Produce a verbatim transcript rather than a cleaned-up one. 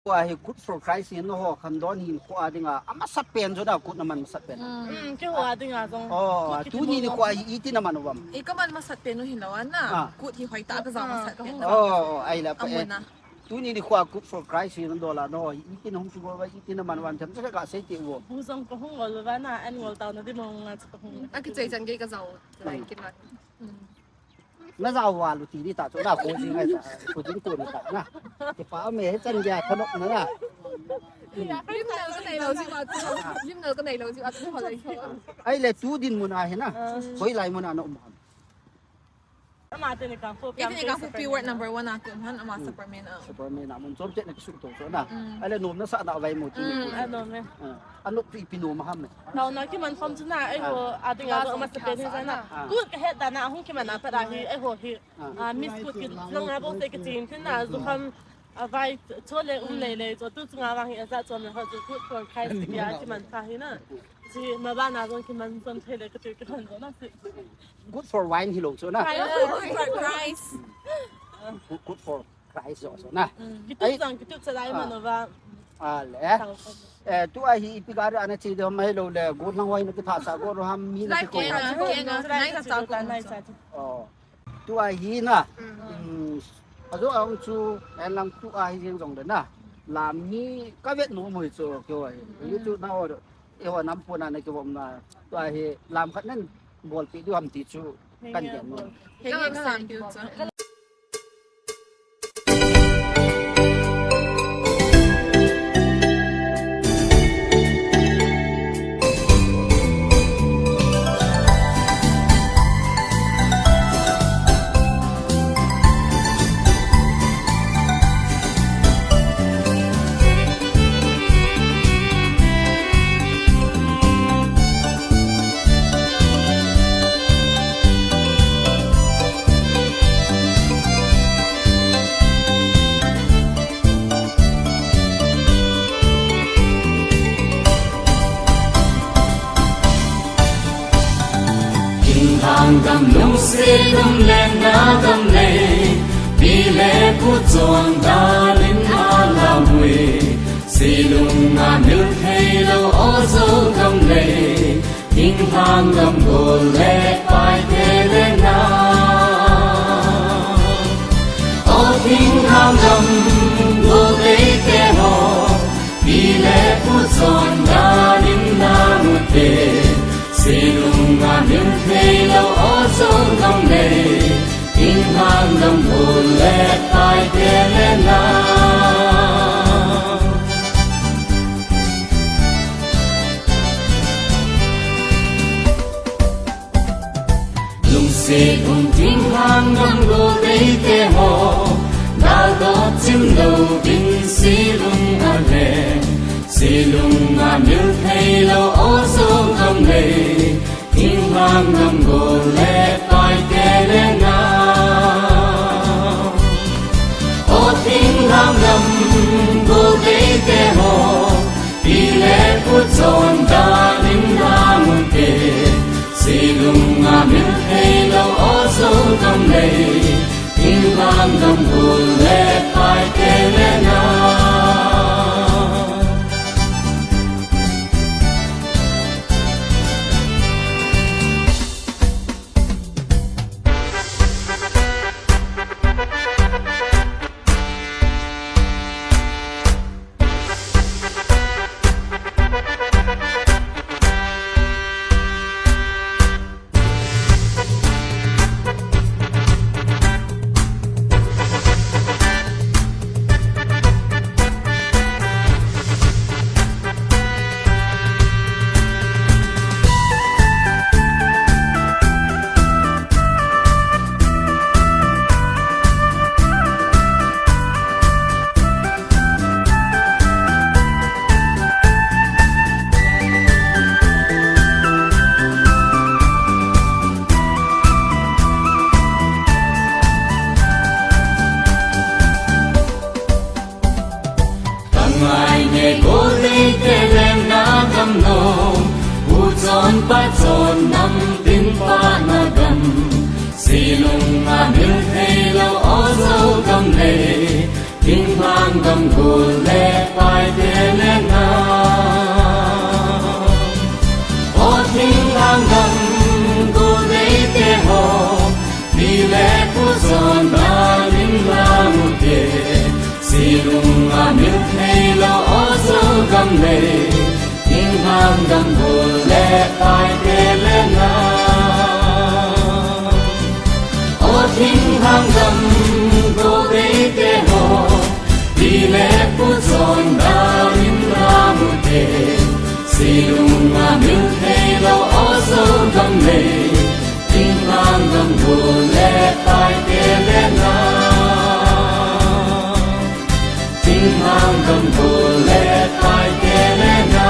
Kho a hi Good for Christ hi nangho khandon hinkho a dinga, amasat pen chu na, kut na man masat pen. Mm, keiho a dinga jong. Oh, kut kiti tuni nikho a hi iti na man u ham? Ei ka man masat pen u hilou a na. Ah. Kut hi hoitah a ka jao masat pen. Oh, oh, ahile, eh, tuni nikho a Good for Christ hi nadol a, nangho hi iti na hung kigol uva, iti na man u ham, themcha ka sei teu vo. Bu jong ka hung ngol uva na, an ngol tao na di mong nga chu ka hung. A kichai chan gei ka jao. Lai kin la. Mm. Na jao val u ti di ta chu na, ko jing ai ta, ko jing ko na ta na. Kipa me he chan gei thanop na na. Lim nal ka nei lou ji a chu. Lim nal ka nei lou ji a chu, ho lai chu. Ahile tu dinmun a hi na. Hoilai mun a na um ham? Ama te ni kang fu pi, ite ni kang fu pi ward number one a ki um han, ama Superman a. Superman a mun chom chet na kisuto chu na. Mm. Ahile nom na sa na vai mo ti ni. Mm. Anom e. Ah. Anop chu ipi nom ham e? Taona kiman khom chu na, eiho, ah, a dinga jong amasat pen hi jana. Ah. Kut ka het dan a hung kiman a pat a hi, eiho hi. Ah. Ah, Miss Kut kiti lang a bou se kiti hin na, jukham, ah, vai chole um lei lei, chu tu chunga vang hi ajat chom le ho chu Good for Christ kiti a kiman pha hi na. Chi ma bana jong kiman chom thei le kati kiman jong na si. Good for wine hilou chu na. Good for Christ. Good, good for Christ jo so na. Mm. Kitu jang, kitu cha lai man uva. Ah, le. Eh, tua hi ipi gari ana chi de mai lou le, gollhang wai na kitha sa go ro ham mi na ki ko. Nai sa cha ko. Oh. Tua hi na. Mm. Ajo ang chu, en lang tua hi jeng jong de na. Lam ni ka vet nom u chu keiho hi. YouTube na o. Eiho nam pona na kivom na. Tua hi lam khat nan bolpi diu ham ti chu kan gen nom. He ka lam diu chu. Thinglhang gam lungset gam lenna gam lei, pi le pu chondan in alam ui. Silung a mil thei lou o Zo gam lei, thinglhang gam gol le paite le na. O thinglhang gam gol teitei ho, pi le pu chondan in na mu te. Silung a mil thei lou o Zo gam lei, thinglhang gam gol le paite le na. Lungset um thinglhang gam gol teitei ho, dal dot chim lou ding Silung a le. Silung a mil thei lou o Zo gam lei, thinglhang gam gol le paite le na. O thinglhang gam gol teitei ho, pi le pu chondan in na mu te. Silung a mil thei lou o Zo gam lei, thinglhang gam gol le paite le na. Tangai nge gol teitei lenna gam nom, u chonpa chonnam tin pana gam. Silung a mil thei lou o Zo gam lei, Thinglhang gam gol le paite le na. O thinglhang gam gol deite ho, pi le pu chondan in lang ute. Silung a mil thei lou o Zogam lei, thinglhang gam gol le paite le na. O thinglhang gam gol deite ho, pi le pu chondan in lang ute. Silung a mil thei lou o Zogam lei, thinglhang gam gol le paite le na. Thinglhang gam gol le paite le na.